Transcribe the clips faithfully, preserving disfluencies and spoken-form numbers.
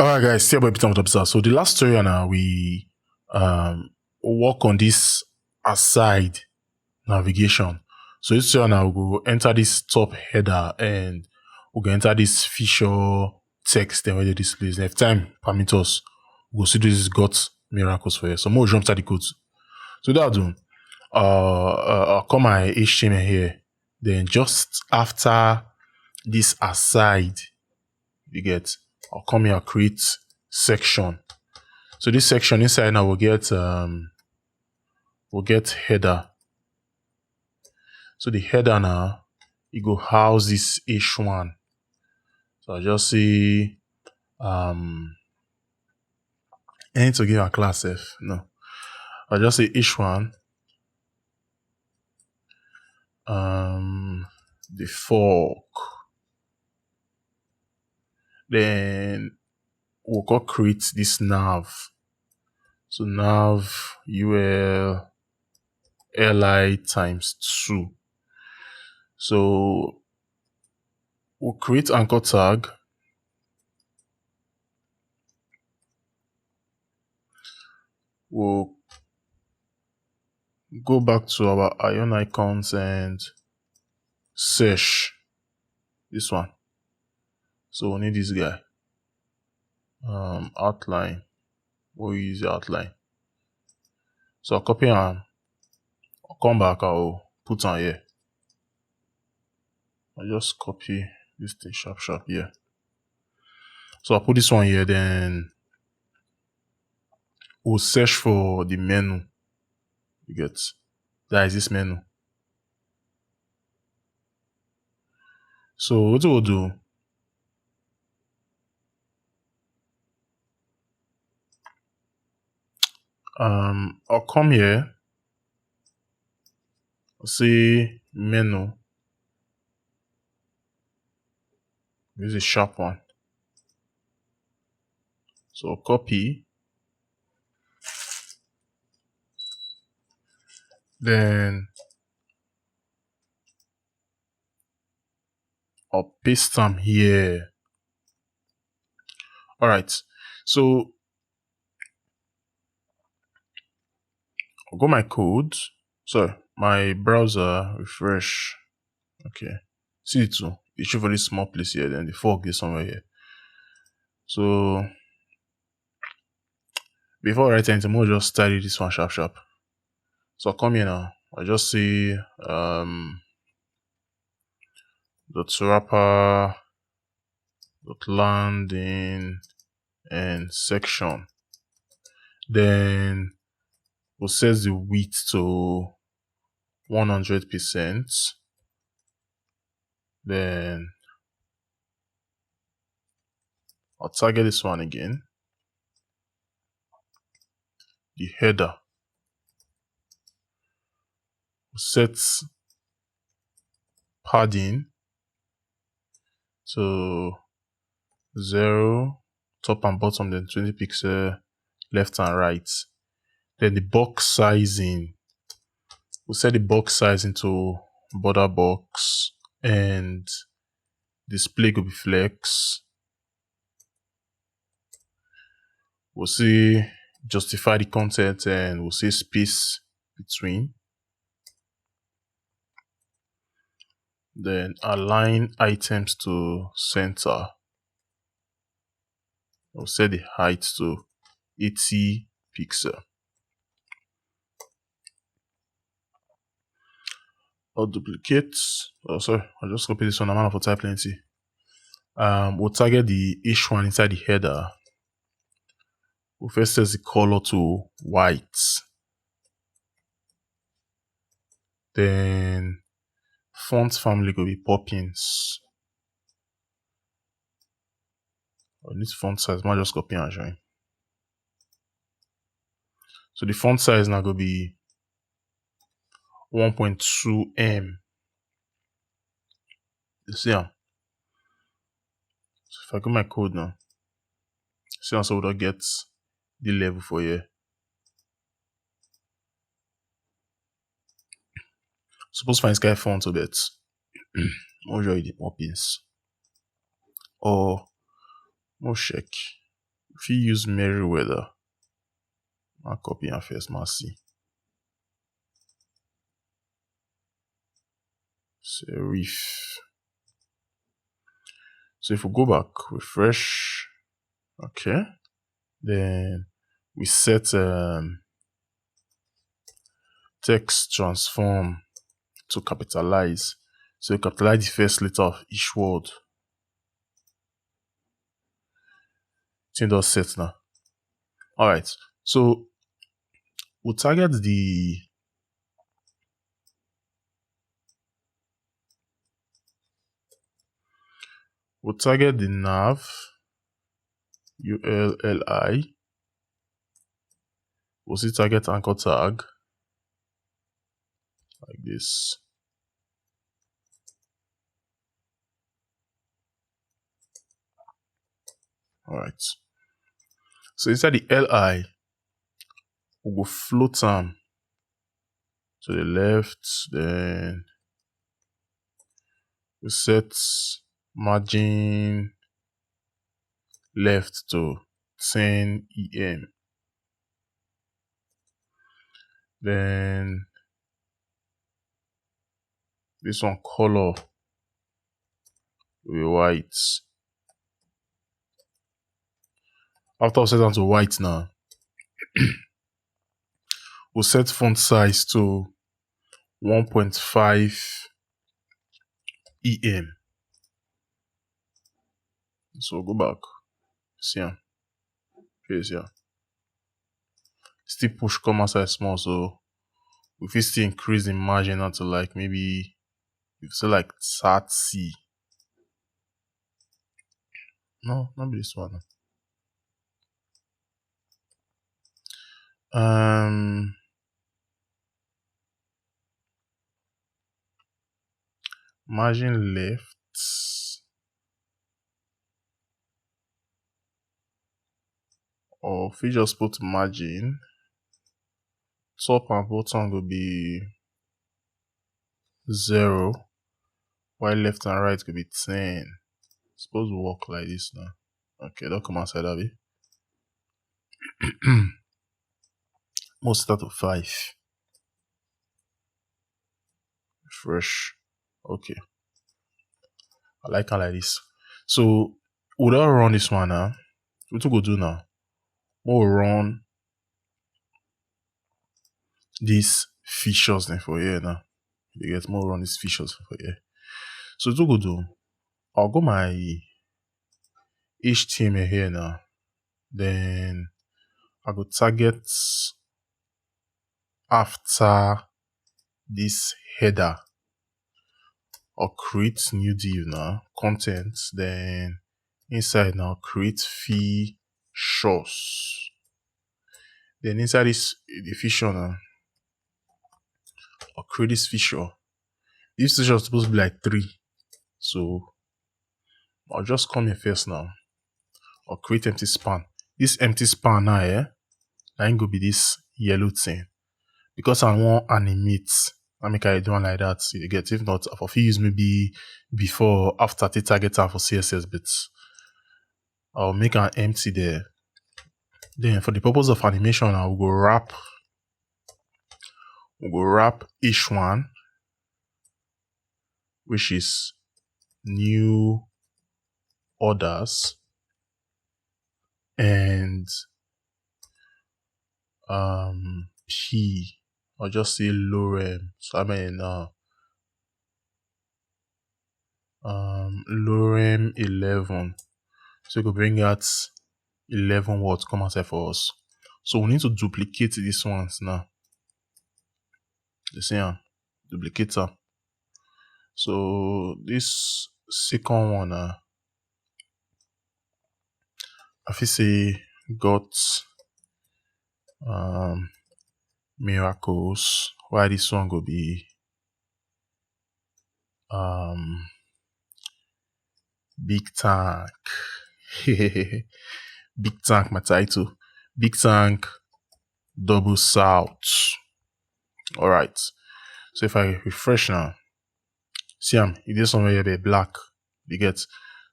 All right, guys, see about Peter Mutapisa. So the last tutorial now, we um work on this aside navigation. So this tutorial now, we go enter this top header and we go enter this feature text and where they display. If time permit us, we go see this got miracles for you. So more jump to the code. So that do. Uh, uh, I'll come my H T M L here. Then just after this aside, you get, I'll come here, create section. So this section inside now will get um will get header. So the header now, it go house this H one. So I just see um I need to give a class F. No. I just say H one. Um the fork. Then we'll go create this nav. So nav U L L I times two. So we'll create anchor tag. We'll go back to our ion icons and search this one. So we need this guy. Um, outline. We'll use the outline. So I'll copy and I'll come back. I'll put on here. I just copy this thing sharp sharp here. So I'll put this one here. Then we'll search for the menu. You get, that is this menu. So what we'll do, um, I'll come here, see menu. This is a sharp one. So copy. Then I'll paste them here. All right. So I'll go my code. Sorry, my browser refresh. Okay. See it too. It's for this small place here, then the fork is somewhere here. So before I write anything, we'll just study this one sharp sharp. So I'll come here now. I just see um dot wrapper dot landing and section. Then we'll set the width to one hundred percent. Then I'll target this one again. The header. Set padding. So zero, top and bottom, then twenty pixel left and right. Then the box sizing. We'll set the box sizing to border box and display go be flex. We'll see justify the content and we'll see space between. Then align items to center. We'll set the height to eighty pixel. I'll duplicate. Oh, sorry, I'll just copy this one. I'm out of type plenty. Um, we'll target the H one inside the header. We'll first set the color to white. Then font family go be Poppins. I need font size. Might just copy and join. So the font size now go be one point two M. You see am? So if I go my code now, see am, so we don get the level for here. Suppose find sky font to that. More joy the Poppins. Or more check. If you use Merriweather, I'll copy and first, ma see. Serif. So if we go back, refresh, okay, then we set um, text transform to capitalize. So capitalize the first letter of each word. Thing does set now. All right. So we'll target the we'll target the nav U L L I. We'll see target anchor tag like this. All right. So inside the L I, we go float am to the left, then we set margin left to ten E M. Then this one color will be white. After we set down to white now, we'll set font size to one point five E M. So go back. See am. Face here. Still push come outside small, so we fit still increase the margin now to, like, maybe if say like thirty. No, not be this one. Um, margin left, or if you just put margin, top and bottom go be zero, while left and right go be ten. Suppose work like this now. Okay, don't come outside, abi. Most out of five. Refresh. Okay. I like am like this. So we don run this one now. Wetin we go do now? We go run these features dem for here now. You get, we go run these features for here. So wetin we go do? I'll go my H T M L here now. Then I go target after this header or create new div now, content, then inside now create features. Then inside this the feature now, or create this feature. This feature is supposed to be like three. So I'll just come here first now. Or create empty span. This empty span now, eh? Na im go be this yellow thing. Because I wan animate, I make I do am like that. You get, if not, I for fit use maybe before, after, take target am for C S S, but I'll make an empty there. Then for the purpose of animation, I will go wrap. We go wrap H one, which is new orders, and um P, or just say lorem. So I mean, uh, um lorem eleven. So we go bring out eleven words come outside for us. So we need to duplicate these ones now. You see am? Duplicate am. So this second one, uh, I fit say got um miracles. Why this one go be um big tank? Big tank, my title. Big tank double south. All right. So if I refresh now, see am, e dey somewhere here, be black. You get?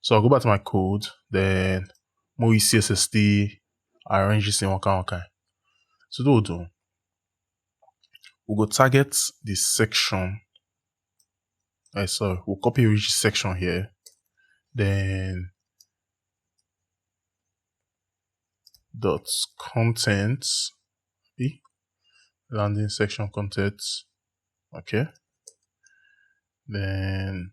So I'll go back to my code, then more C S S T arrange this thing one kind one kind. So what we'll do, we go target the section. I sorry, we'll copy reach section here. Then dot content, eh? Landing section content. Okay. Then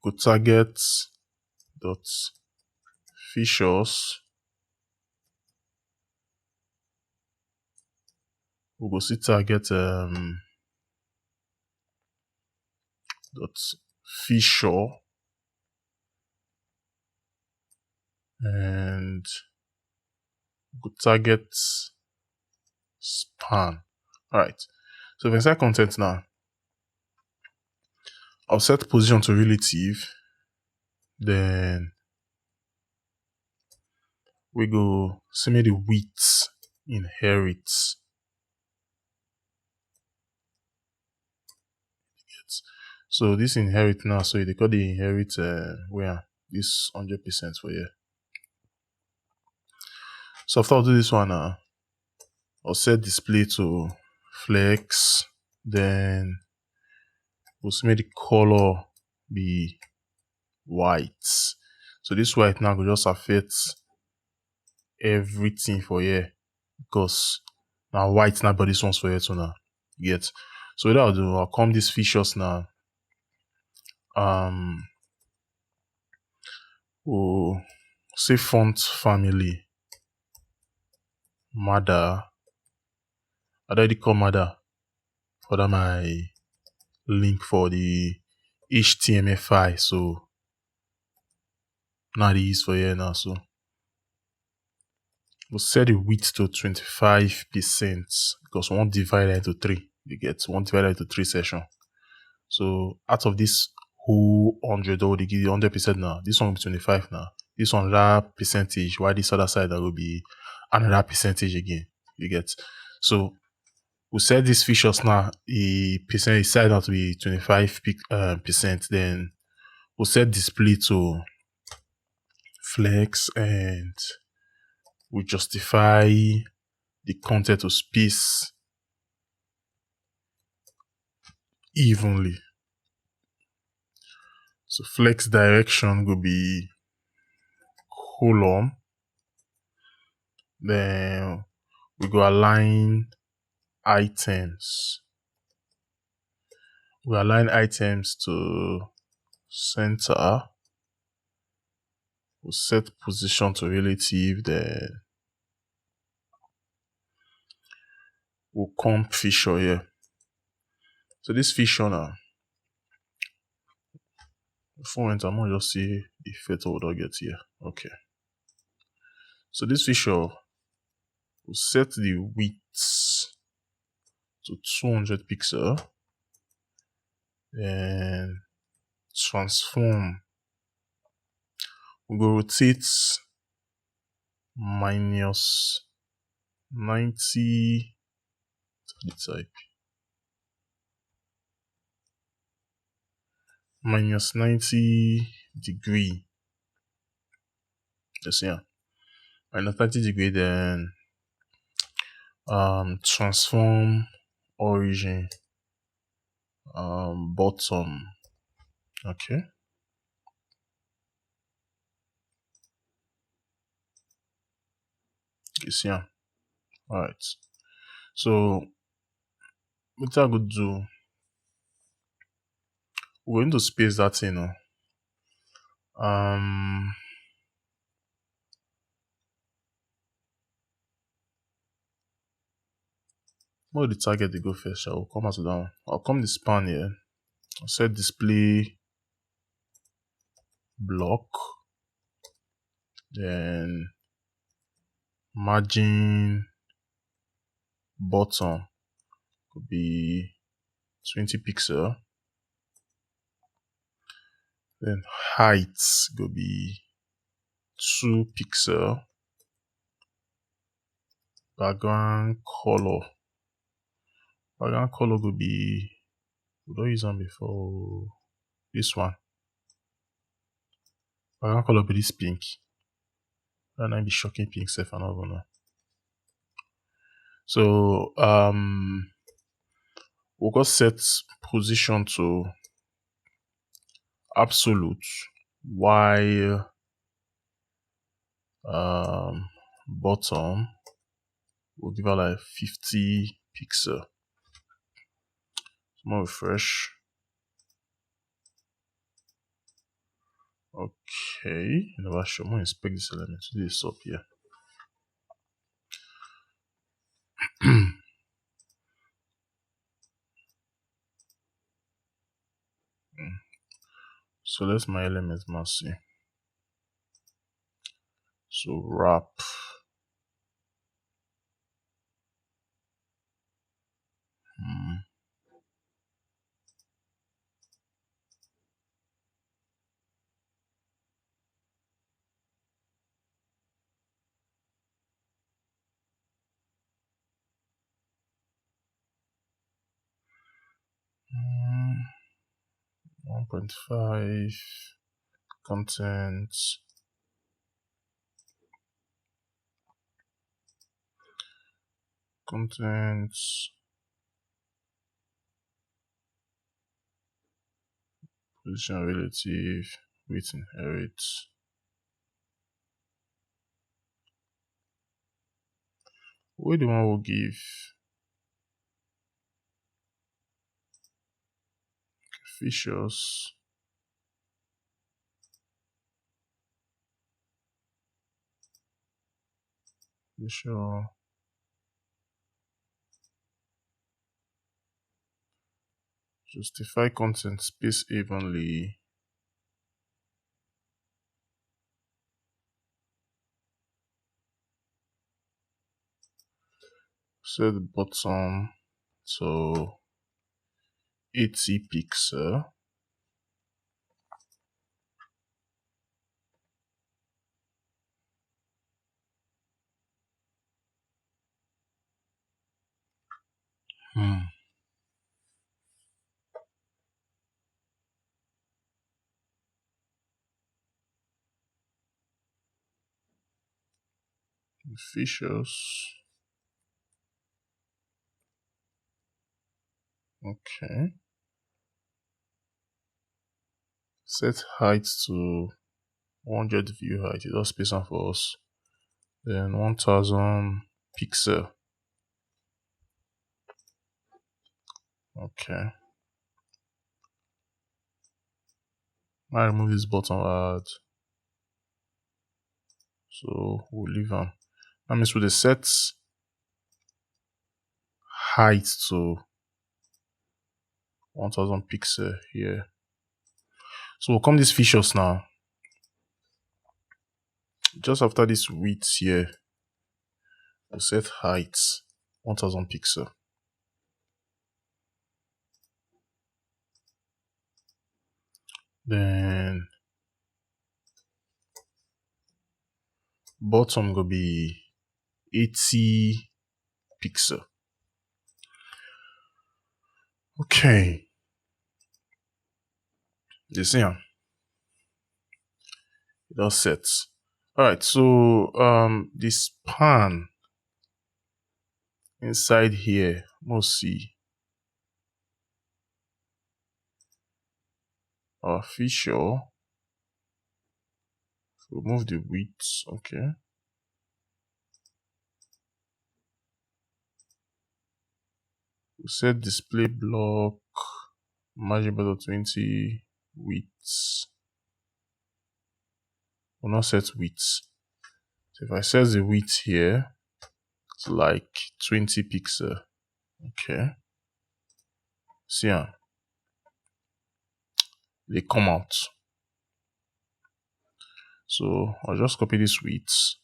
go target dot features. We go see target um dot feature and go target span. All right. So if I inside content now, I'll set position to relative. Then we go see me the width inherit. So this inherit now, so they call the inherit uh, where this hundred percent for here. So after I'll do this one now, I'll set display to flex, then we'll see the color be white. So this white now will just affect everything for here because now white now, but this one's for here too now. Yet, so what I'll do, I'll come these features now. Um, we'll say font family. Mother. I already call mother for that my link for the H T M L file. So now they use for here now. So we'll set the width to twenty-five percent because we want divide that into three. You get one divided into three section. So out of this whole hundred, or they give you hundred percent now, this one will be twenty-five now. This one that percentage, why this other side that will be another percentage again. You get, so we set these features now. A percent is set out to be twenty-five pic- uh, percent. Then we set display to flex, and we justify the content of space evenly. So flex direction go be column. Then we go align items. We align items to center. We'll set position to relative. Then we'll come feature here. So this feature now, before we enter, I'm gonna just see the effect we don't get here. Okay. So this feature will set the width to two hundred pixel and transform. We go rotate minus ninety to the type. Minus ninety degree. You see, yeah. Minus ninety degree, then um transform origin um bottom. Okay. You see, yeah. All right. So what I could do, we're going to space that in. Um, what the target they go first? I will come as down. I'll come the span here. I'll set display block. Then margin bottom could be twenty pixel. Then height go be two pixel. Background color. Background color go be, we don't use them before. This one. Background color be this pink. That might be shocking pink self, I don't even know. So um, we'll go set position to absolute, while um, bottom, we'll give her like fifty pixel. More refresh. Okay, never sure. I'm gonna inspect this element. This up here. So that's my element mask. So wrap. Hmm. Mm, one point five content. Content. Position relative, width inherit. Where the one will give features. Feature. Justify content space evenly. Set bottom to eighty pixel. Hmm. Features. Okay. Set height to one hundred view height. It does space am for us. Then one thousand pixel. Okay. I remove this bottom ad. So we'll leave am. That means we dey set height to one thousand pixel here. So we'll come these features now. Just after this width here, we'll set height one thousand pixel. Then bottom go be eighty pixel. Okay. You see am? It don set. All right, so um, the span inside here, we'll see our feature. Remove the width. Okay. We set display block, margin border twenty, width. We'll not set width. So if I set the width here, it's like twenty pixel. Okay. See am. They come out. So I'll just copy this width.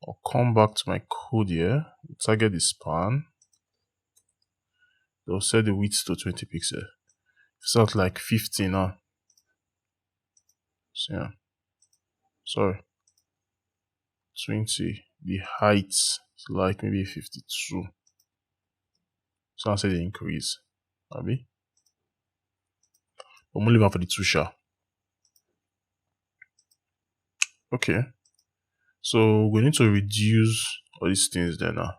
I'll come back to my code here. Target the span. They'll set the width to twenty pixel. It's not like fifty now. So yeah. Sorry. Twenty. The height is like maybe fifty-two. So I say the increase. Abi? But we'll leave am for the two sha. Okay. So we need to reduce all these things there now.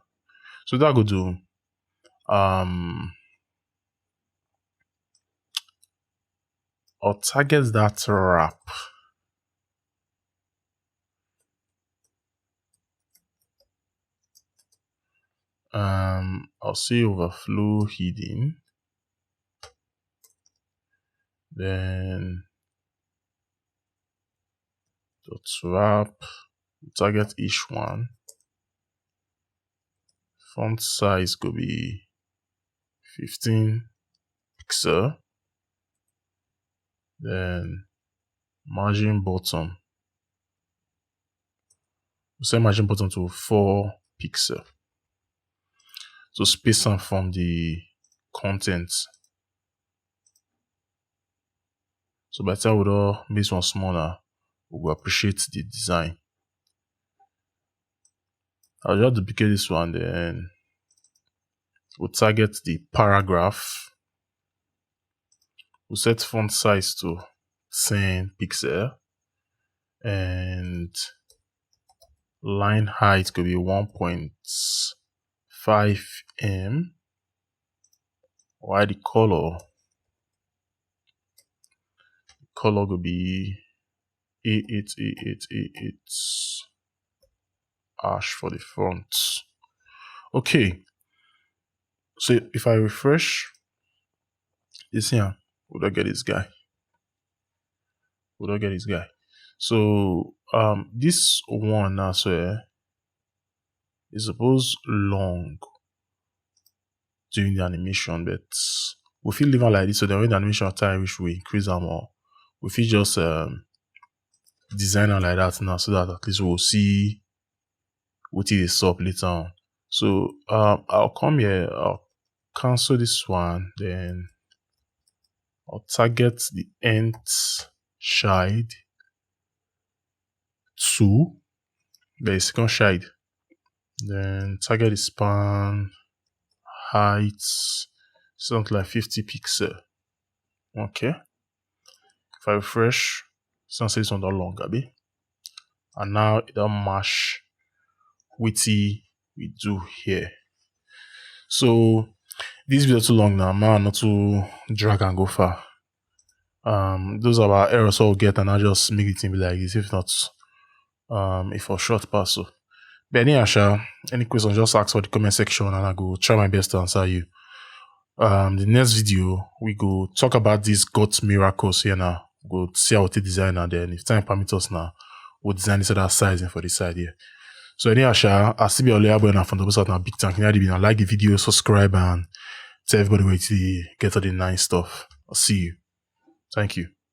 So that go do um I'll target that wrap. Um, I'll say overflow hidden. Then dot wrap. Target each one. Font size go be fifteen pixel. Then margin bottom. We set margin bottom to four pixel. So space am from the content. So by the time we don make this one smaller, we go appreciate the design. I'll just duplicate this one, then we'll target the paragraph. We'll set font size to ten pixel, and line height could be one point five m. Why the color? The color could be A eight A eight A eight hash for the font. Okay. So if I refresh, you see, ah, we don't get this guy. We don't get this guy. So um, this one now, so eh, is supposed long during the animation, but we fit leave am like this. So then when the animation time reach, we increase am, or we fit just um, design am like that now, so that at least we'll see wetin dey sup later on. So um, I'll come here, I'll cancel this one, then I'll target the nth shade to the second shade, then target the span height, something like fifty pixel. Okay. If I refresh, see say this one don long, abi? And now it don match wetin we do here. So this video too long now, man, not to drag and go far. Um, those are our errors all get, and I just make the thing be like this. If not, um, if for short pass so. But anyhow, sha, any questions, just ask for the comment section, and I go try my best to answer you. Um, the next video we go talk about this got miracles here now. We go see how to design, and then if time permits us now, we'll design this other sizing for this side here. So anyhow, sha, I still be Oluyabo and from the bus out now. Big thank you. Like the video, subscribe, and tell everybody where to get all the nice stuff. I'll see you. Thank you.